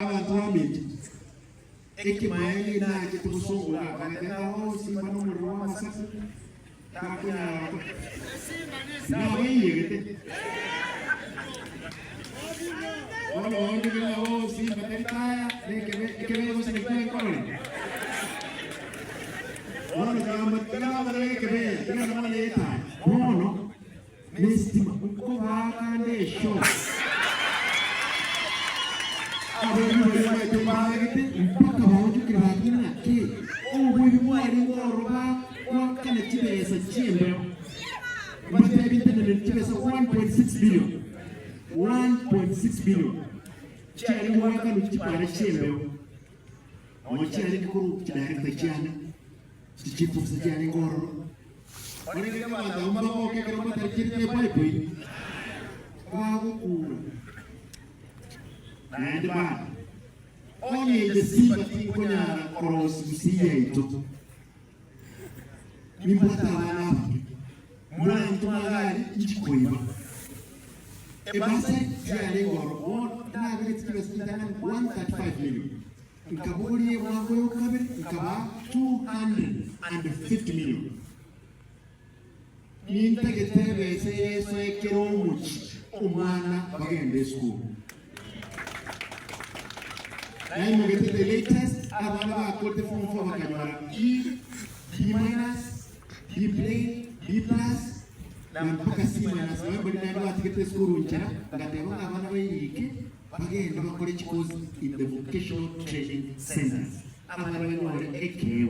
Abanto baminto, ekimaene inachete bosongo iga, akagete ng'a oo simba nomorero bw'amasaku, takonyara gokora. Nabaiyegete. Bono baonchokire ng'a oo simba tari taya, nekebe ekebe gose naki gekororeka. Bono tiga tiga nabarore ekebeya, tiga nabarore etaya. Bono Nesitima nkobaakande eshoka. Abaibori baria baito mbaagete mpaka baonchokire bakire naki oboibi bwarenge ororo bagoakana chibesa chi'embeo. Mbatebi nteneneri chibesa 1.6 billion, 1.6 billion chiarenge goakanwa chipara chi'embeo. Noo chiarenge korwa chidirector chiane, chichief officer chiarenge ororo. Korende abanto abwo mbagoke ekero mbatarikerete ebaibori, bagokura naende bado. Onye inche simba tinkonyara korosia gusii yaito, nimbwate abana ababe, morantome iga aria inchi koiba. Ebasari tiarenge ororo, bono nabegete chibesa chintang'ani 135 million. Nkabogoria ebwango y'okabere, nkabaa 250 million. Nintagete ebesa eye esoe kera omochie omwana bagende esukuru. Naimogete the latest abana bakorete form 4 bakanyora E, B minus, B plain, B plus na mpaka C minus. Nonya mbari naende batigete esukuru nchera, ngateba ng'a abana bairike Bagende bakore chikosi in the vocational training centers, abana banyore ekeegwa.